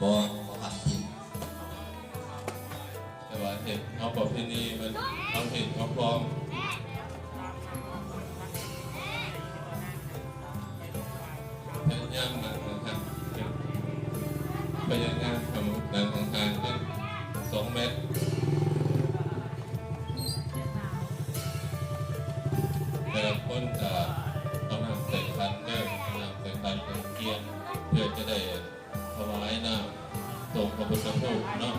ບໍ່ ບໍ່ຮັບກິນ. ແຕ່ວ່າເຮັດເອົາປະເພນີ ມັນເອົາເຮັດເອົາພ້ອມ ພະຍາຍາມນັ່ງຫ່າງໆ ພະຍາຍາມນັ່ງຫ່າງໆກັນສອງແມັດ. ແຕ່ລະຄົນກະເອົານ້ຳໃສ່ຂັນເດີ ເອົານ້ຳໃສ່ຂັນເປັນກຽມ ເພື່ອຈະໄດ້ ຖວາຍນ້ຳສົງພະພຸດທະຮູບເນາະ.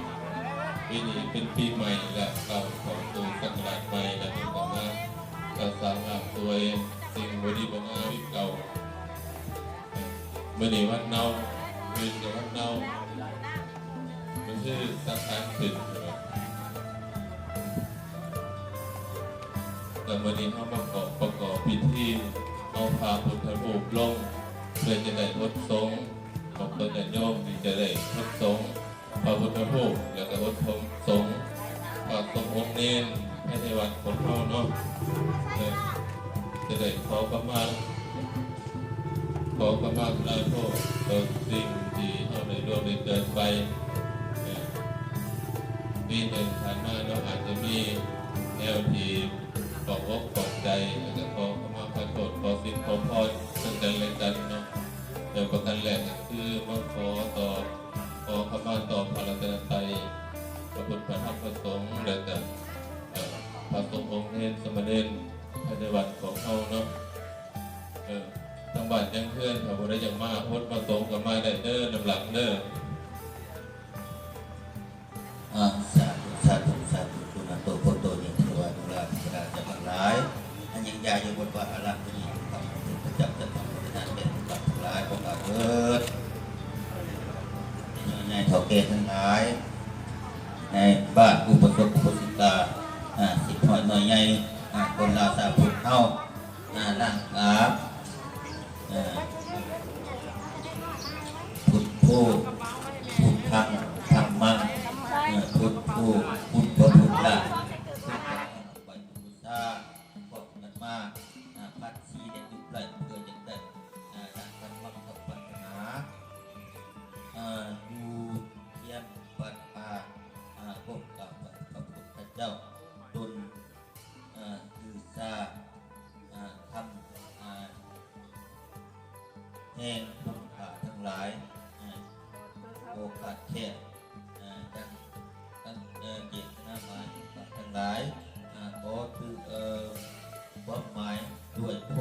ປີນີ້ເປັນປີໃໝ່ແລ້ວ ກ້າວເຂົ້າສູ່ສັກກະລາດໃໝ່ແລ້ວ ເພິ່ນກໍມາສະສາງລ້າງຖ້ວຍສິ່ງບໍ່ດີບໍ່ງາມເກົ່າ. ມື້ນີ້ວັນເນົາ ມື້ນີ້ວັນເນົາ ມັນຄືສັງຂານຂຶ້ນ. ແລ້ວມື້ນີ້ເຮົາມາປະກອບ ປະກອບພິທີເອົາພະພຸດທະຮູບລົງ ເພື່ອຈະໄດ້ອົດສົງ ຂອບຄຸນຍາດໂຍມທີ່ຈະໄດ້ອົດສົງພະພຸດທະຮູບ ແລ້ວກໍອົດສົງພະສົງອົງເນນພາຍໃນວັດຂອງເຮົາເນາະ. ເອີ ຈະໄດ້ຂໍຂະມາ ຂໍຂະມາລາໂທດຕໍ່ສິ່ງທີ່ເຮົາໄດ້ລ່ວງໄດ້ເກີນໄປ. ເອີ ປີໜຶ່ງຜ່ານມາເນາະ ອາດຈະມີແນວທີ່ ຂອບອົກຂອບໃຈ ແລ້ວກໍຂໍຂະມາຂອໂທດ ຂໍສິນຂໍພອນເຊິ່ງກັນແລະກັນເນາະ. ແລ້ວປະການແລກກໍຄືມາຂໍຕໍ່ ຂໍຂະມາຕໍ່ພະລັດຕະນະໄຕ ພະພຸດ ພະທຳ ພະສົງ ແລ້ວກໍ ເອີ ພະສົງອົງເນນ ສາມະເນນ ພາຍໃນວັດຂອງເຮົາເນາະ. ເອີ ທາງບ້ານຍັງເຮືອນ ຖ້າຜູ້ໃດຢາກມາອົດມາສົງກໍມາໄດ້ເດີ ນຳຫຼັງເດີ. ອາ ສາທຸ ສາທຸ ສາທຸ ຄຸນນະໂຕໂພໂຕ ຍະຖາວານຸລາພິຈາລາຈັກທັງຫຼາຍ ອັນຍັງຢາຢູ່ບົດວາອາລາມທີ່ນີ້ ພະເຈົ້າຈັດທຳບໍລິຫານແກ່ທຸກທ່ານທັງຫຼາຍ ພວກເຮົາເອີຍ ໃຫຍ່ເຖົ້າແກ່ທັງຫຼາຍ ໃນບ້ານອຸປະສົກອຸປະສິກາ ອາ ສິດຮອດນ້ອຍໃຫຍ່ ອາ ຄົນລາວຊາວພຸດເຮົາ ອາ ລ້າງອາບ ອາ ພຸດໂທ ພຸດທັງ ທຳມັງ ອາ ພຸດໂທ ພຸດໂທ ພຸດລາ ໄປບູຊາ ພວກກັນມາ ອາ ພັດສີແລະດຸບໄລ້ ເພື່ອຈະໄດ້ ອາ ດັ່ງຄຳຫວັງຄຳປາດຖະໜາ ອາ ຢູ່ຄຽງບ້ານປ່າ ອາ ພົບກັບພະພຸດທະເຈົ້າ ຕົນ ອາ ຖືຊາ ອາ ທຳ ອາ ແຫ່ງຜູ້ຂ້າທັງຫຼາຍ ອາ ໂອກາດແຄບ ອາ ຈັກ ເອີ ເຈດຕະນາໝາຍຜູ້ຂ້າທັງຫຼາຍ ອາ ຂໍຖື ເອີ ຄວາມໝາຍດ້ວຍໂທ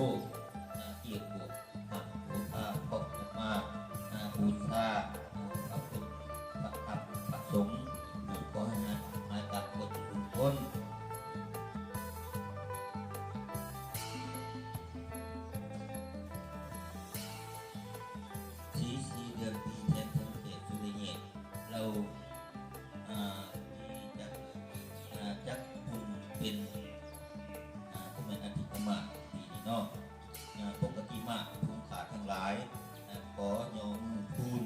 ອາ ກຽດບົວກ ພະພຸດທະພາບ ພວກກັນມາ ອາ ບູຊາ ອາ ພະພຸດ ພະທຳ ພະສົງ ອາ ຂໍໃຫ້ຫາຍ ຫາຍຈາກໝົດທຸກຄົນ. ສີ ສີເດືອນປີ ແທນເທິງເຂດສຸລິເຍດ ລາວ ອາ ທີ່ຈັກ ອາ ຈັກບຸນເປັນ ອາ ບໍ່ແມ່ນອະທິກະມາດປີນີ້ເນາະ ອາ ປົກກະຕິມາດ ຜູ້ຂ້າທັງຫຼາຍ ອາ ຂໍຍໍມືທູນ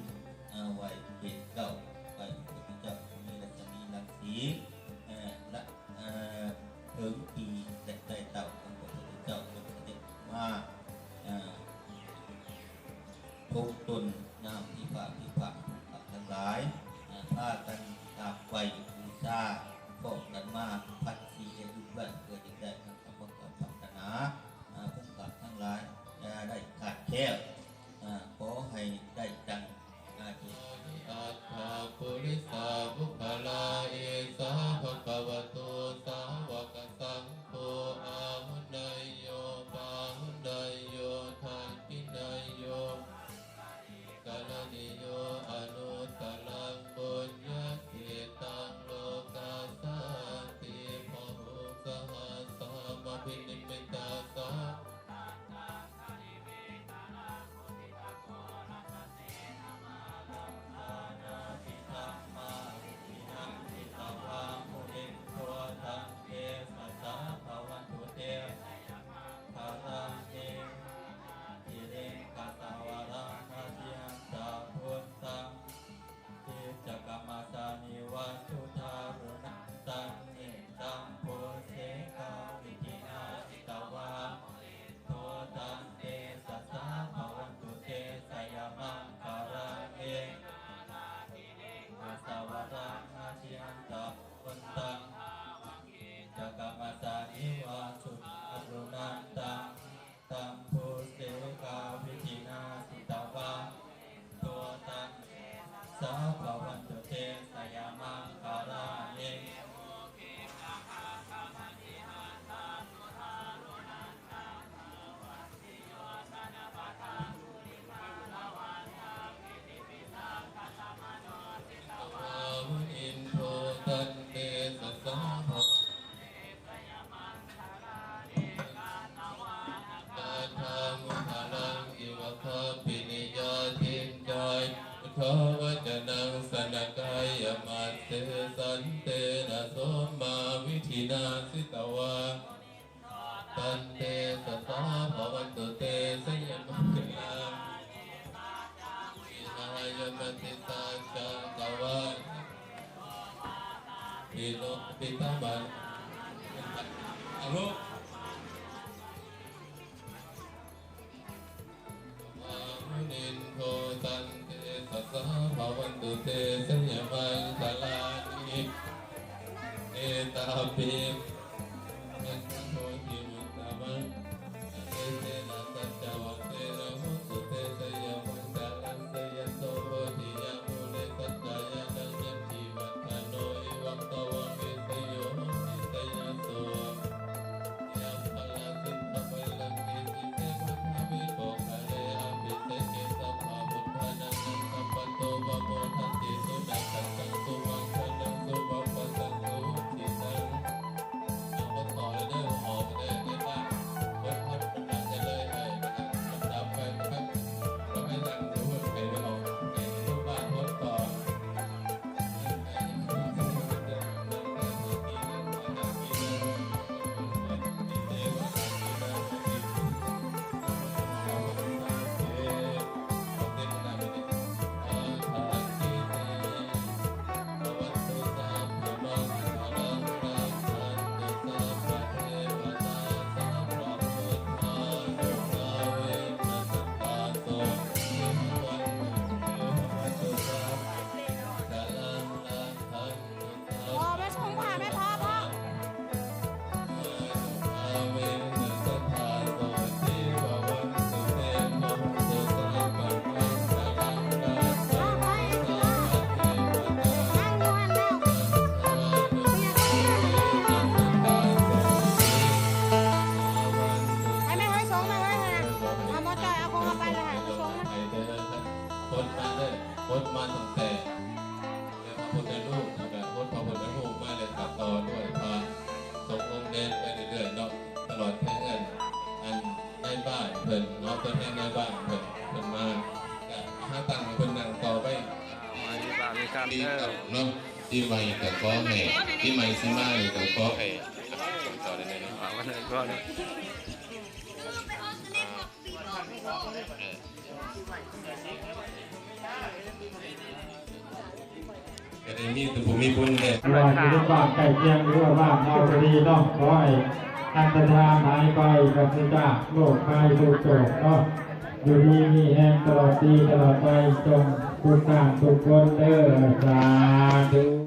ອາ ໄຫວ້ເປັນເຈົ້າ ໄຫວ້ພະພຸດທະເຈົ້າ ມີລັດສະໝີລັງສີ ອາ ລະ ອາ ເຖິງປີແລະໄຕເຕົ້າຂອງພະພຸດທະເຈົ້າ ຈົ່ງສະເດັດມາ ອາ ທົງຕົນນາມພິພາກພິພາກ ຜູ້ຂ້າທັງຫຼາຍ ອາ ພາກັນກາບໄຫວ້ບູຊາ ພ້ອມກັນມາພັດສີໃຫ້ລູກຫຼານ ເພື່ອຈະໄດ້ດັ່ງຄຳປາດຖະໜາ ອາ ຜູ້ຂ້າທັງຫຼາຍ ຢ່າໄດ້ຂາດແຄ້ວ ອາ ຂໍໃຫ້ໄດ້ດັ່ງ ອາ ທີ່ ອັດຖະປຸລິສະບຸກຄະລາ ເອສາ ພະຄະວະໂຕ ສາວະກະສັງໂຄ ອາຫຸເນຍໂຍ ປາຫຸເນຍໂຍ ທັກຂິເນຍໂຍ ກະລະນິໂຍ ອະນຸດຕະລັງ ບຸນຍະເຂດຕັງ ໂລກາສາຕິ ພະຮຸງສະຫັດສາມະພິນິມມິຕາສາ เสกาวิธีนาสิตวา โตตันเตสะสะ ภะวันตุเต ชะยะมังคาลานิ วามุนินโท ตันเตสะสะ ภะ คาถามุขลัง อิวะคัพปินิยา จินจายะ พุทธวจนัง สะนะกายะมัสเส สันเตนะ สมมาวิธีนา สิตวา ตันเตสะสะ ภะวันตุเต ชะยะมังคาลา นิ หายะมะติสา จักกะวา ปิโนปิตะมัง อารมณ์ วามุนินโท ตันเตสะสะ ภะวันตุเต ชะยะมังคาลานิ เอตาปิ เตนะ สัจจวัตเตนะ โหตุเต ชะยะมังคาลัง เตโส โพธิยะ มูเล สักกายะทัศสะ จีวัฒโน เอวังตะวัง เวสโย โหติ เตโส ยะ พะละ สิทธะ พะละ เก สิเต มะทะ วิโป คะเล อะภิเสเก สัพพะ พุทธานานัง สัพพันโต ปะโมทันติ สุนะกะตัง สุมังคะลัง สุภะปะตัง สุหุกขิตัง ເອົາ ບໍ່ຕໍ່ແລ້ວເດີ ອອກເດີ ເຮັດບ້ານ ເບິດຮອດ ເບິດບ້ານໄດ້ເລີຍ ເອີ ເອີ ດັບໄຟ ໄປ ໄປ ໄປນັ່ງຢູ່ພຸ້ນ ໄປອອກ ໄປຢູ່ບ້ານ ບໍ່ຕໍ່. ຄົນມາເດີ ຄົນມາຕັ້ງແຕ່ ແລ້ວພະພຸດທະຮູບ ແລ້ວກະຫົດພະພຸດທະຮູບມາ ແລ້ວກະຕໍ່ດ້ວຍພະສົງອົງແດງໄປເລື້ອຍໆເນາະ ຕະຫຼອດເຖິງອັນ ອັນນາຍບ້ານເພິ່ນເນາະ ຕົວແທນນາຍບ້ານເພິ່ນ ເພິ່ນມາ ກະຫາຕັ້ງໃຫ້ເພິ່ນນັ່ງຕໍ່ໄປ ມີບາບມີກຳເດີເນາະ ປີໃໝ່ກະຂໍໃຫ້ ປີໃໝ່ຊິມານີ້ກະຂໍໃຫ້ ຕໍ່ໄດ້ເນາະ ຝາກໄວ້ເນາະ ກະໄດ້ມີແຕ່ຜູ້ມີບຸນແດ່ ວ່າຢູ່ໃນບ້ານໃກ້ຄຽງ ຫຼືວ່າບ້ານເຮົາກໍດີເນາະ ຂໍໃຫ້ອັນຕະລາຍຫາຍໄປ ປາສະຈາກໂລກໄພທຸກໂສກເນາະ ຢູ່ດີມີແຮງຕະຫຼອດປີຕະຫຼອດໄປ ຈົ່ງທຸກທ່ານທຸກຄົນເດີ ສາທຸ.